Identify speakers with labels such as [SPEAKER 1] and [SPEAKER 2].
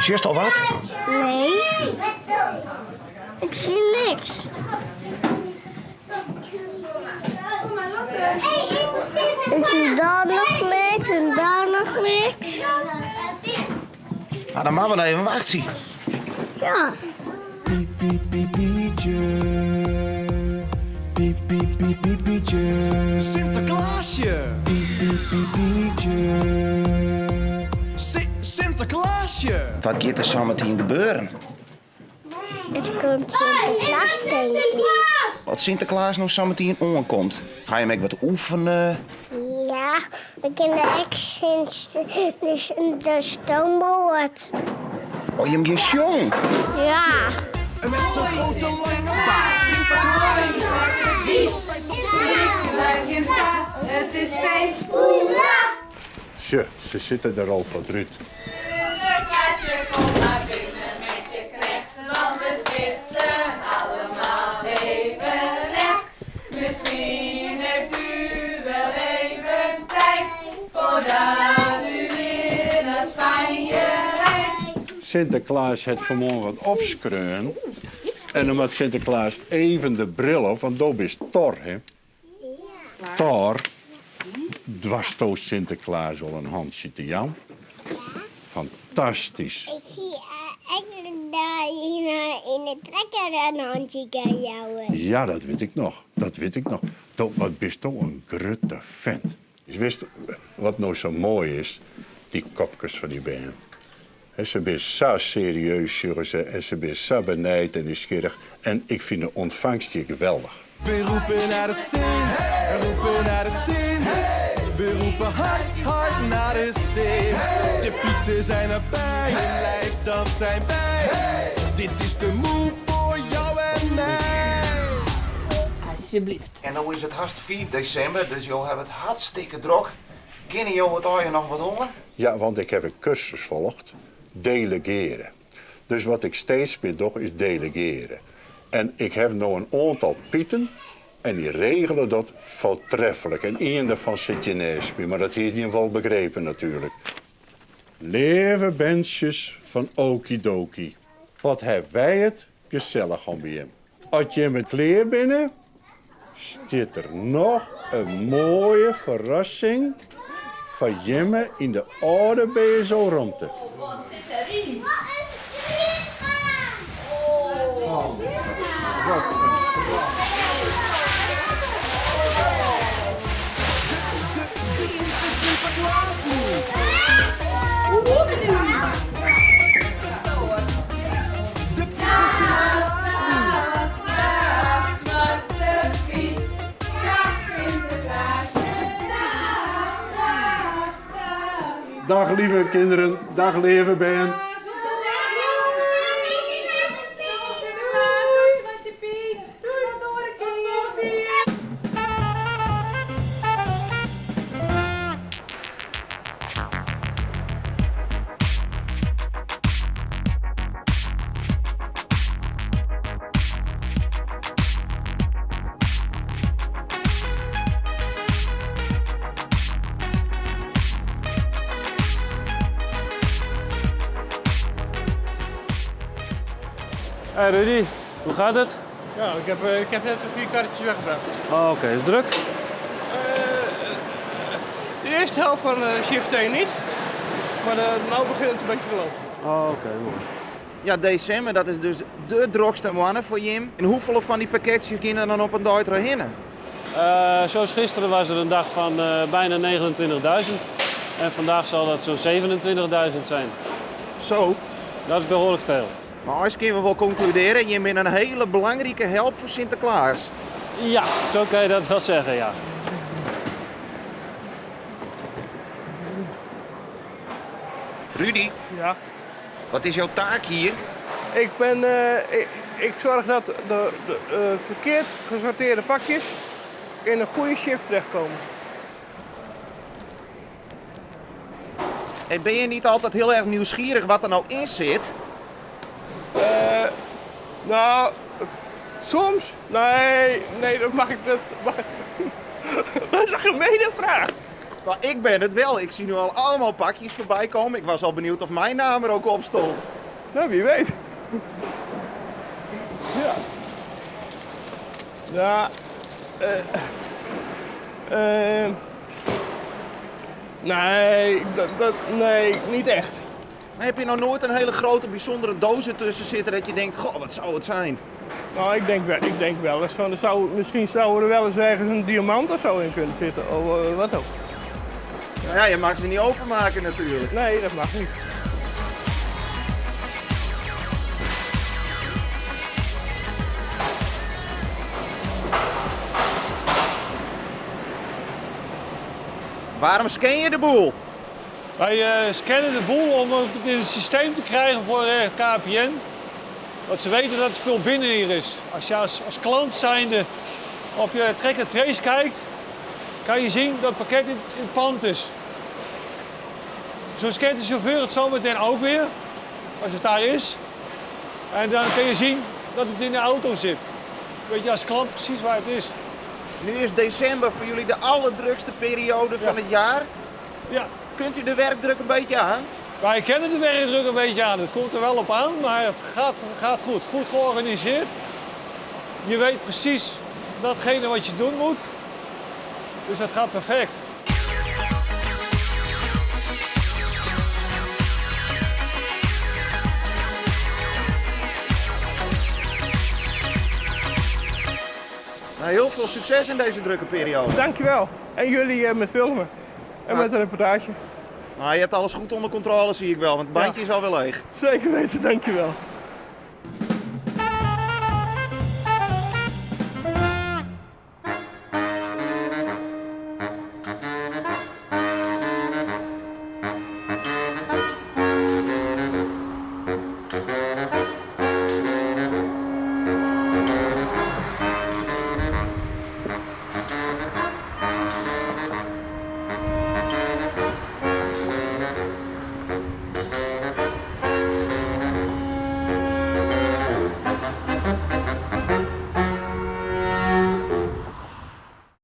[SPEAKER 1] Sjochst al wat?
[SPEAKER 2] Nee, ik sjoch niks. Ik sjoch dêr noch niks en dêr noch niks.
[SPEAKER 1] No, dan moatte we noch even wachtsje.
[SPEAKER 2] Ja.
[SPEAKER 3] Piep, piep, piep, Pietje. Piep, piep, piep, piep, Pietje.
[SPEAKER 4] Sinterklaasje.
[SPEAKER 3] Piep, piep, piep, Pietje.
[SPEAKER 4] Si Sinterklaasje.
[SPEAKER 1] Wat giet der sametien gebeuren?
[SPEAKER 2] It komt Sinteklaas, tink ik.
[SPEAKER 1] As Sinteklaas no sametien oankomt, ha jim ek wat oefene?
[SPEAKER 2] Ja, we kinne ek sinds de stoomboat.
[SPEAKER 1] Oh, jim gean sjongen?
[SPEAKER 2] Ja.
[SPEAKER 4] Met zo'n grote lange baard. Sinterklaas.
[SPEAKER 5] It is feest.
[SPEAKER 6] Sjoch, se sitte der al foar út.
[SPEAKER 5] Sinterklaasje, kom maar binnen met je knecht, want we zitten allemaal even recht. Misschien heeft u wel even tijd voordat u weer naar Spanje rijdt.
[SPEAKER 6] Sinterklaas hat fanmoarn wat opskreaun. En dan moat Sinterklaas even de bril op, want do bist Thor, hè? Thor, doarsto Sinterklaas al in hantsje te jaan? Fantastysk.
[SPEAKER 2] Ik zie ek dat je yn de trekker in hantsje kan jouwen.
[SPEAKER 6] Ja, dat wit ik noch. Dat wit ik noch. Do, wat bisto in grutte fent. Witst wat no sa moai is? Dy kopkes fan dy bern. Se binne sa serieus, sjogge se, en se binne sa benijd en nijsgjirrich. En ik fyn de ûntfangst hjir geweldich.
[SPEAKER 4] We roepen naar de Sint, we roepen naar de Sint. We roepen hard, hard naar de Sint. De Pieten zijn erbij, hun lijf, dat zijn wij. Dit is de move voor jou en mij.
[SPEAKER 7] Alsjeblieft.
[SPEAKER 1] En no is it hast 5 desimber, dus jo hawwe it hartstikke drok. Kinne jo it allegear noch wat oan?
[SPEAKER 6] Ja, want ik haw in kursus folge, delegeare. Dus wat ik steeds mear doch is delegeare. En ik haw no in oantal Pieten en dy regele dat foartreflik. En ien dêrfan sit hjir neist my, mar dat hie jim wol begrepen natuerlik. Leave berntsjes fan Okidoki, wat hawwe wy it gesellich hân by jim. As jimme klear binne, stiet der noch in moaie ferrassing foar jimme yn de âlde BSO-romte.
[SPEAKER 5] Wat sit deryn?
[SPEAKER 6] Dag lieve kinderen, dag leave bern.
[SPEAKER 8] Hey Rudy, hoe gaat het?
[SPEAKER 9] Ja, ik heb net vier karretjes weggebracht.
[SPEAKER 8] Oh, Oké, is het druk?
[SPEAKER 9] De eerste helft van shift 1 niet, maar nu begint het een beetje te lopen.
[SPEAKER 8] Oh, Oké, mooi.
[SPEAKER 1] Ja, desimber, dat is dus de drokste moanne foar jim. En hoefolle fan dy pakketsjes geane der dan op in dei trochhinne?
[SPEAKER 8] Zoals gisteren was er een dag van bijna 29.000. En vandaag zal dat zo'n 27.000 zijn.
[SPEAKER 1] Zo?
[SPEAKER 8] Dat is behoorlijk veel.
[SPEAKER 1] Mar eins kinne we wol konkludearje, jim binne in hiele belangrike help foar Sinteklaas.
[SPEAKER 8] Ja, zo kan je dat wel zeggen, ja.
[SPEAKER 1] Rudy?
[SPEAKER 9] Ja?
[SPEAKER 1] Wat is jouw taak hier?
[SPEAKER 9] Ik zorg dat de verkeerd gesorteerde pakjes in een goede shift terechtkomen.
[SPEAKER 1] Hey, ben je niet altijd heel erg nieuwsgierig wat er nou in zit?
[SPEAKER 9] Nou, soms. Nee, nee, dat mag ik. Dat, mag ik. Dat is een gemene vraag.
[SPEAKER 1] Maar ik ben het wel. Ik zie nu al allemaal pakjes voorbij komen. Ik was al benieuwd of mijn naam er ook op stond.
[SPEAKER 9] Nou, wie weet. Ja. Ja. Nee, nee, niet echt.
[SPEAKER 1] Maar heb je nou nooit een hele grote, bijzondere doos ertussen zitten dat je denkt, goh, wat zou het zijn?
[SPEAKER 9] Nou, ik denk wel eens van, misschien zou er wel eens ergens een diamant of zo in kunnen zitten, of wat ook.
[SPEAKER 1] Nou ja, je mag ze niet openmaken natuurlijk.
[SPEAKER 9] Nee, dat mag niet.
[SPEAKER 1] Waarom scan je de boel?
[SPEAKER 8] Wij scannen de boel om het in het systeem te krijgen voor KPN. Dat ze weten dat het spul binnen hier is. Als je als klant zijnde op je track and trace kijkt, kan je zien dat het pakket in het pand is. Zo scant de chauffeur het zometeen ook weer, als het daar is. En dan kun je zien dat het in de auto zit. Weet je als klant precies waar het is.
[SPEAKER 1] Nu is december voor jullie de allerdrukste periode van het jaar.
[SPEAKER 8] Ja.
[SPEAKER 1] Kunt u de werkdruk een beetje aan?
[SPEAKER 8] Wij kennen de werkdruk een beetje aan. Het komt er wel op aan, maar het gaat goed. Goed georganiseerd. Je weet precies datgene wat je doen moet. Dus dat gaat perfect.
[SPEAKER 1] Heel veel succes in deze drukke periode.
[SPEAKER 9] Dankjewel. En jullie met filmen. En met de reportage.
[SPEAKER 1] Je hebt alles goed onder controle, zie ik wel, want het bandje is alweer leeg.
[SPEAKER 9] Zeker weten, dankjewel.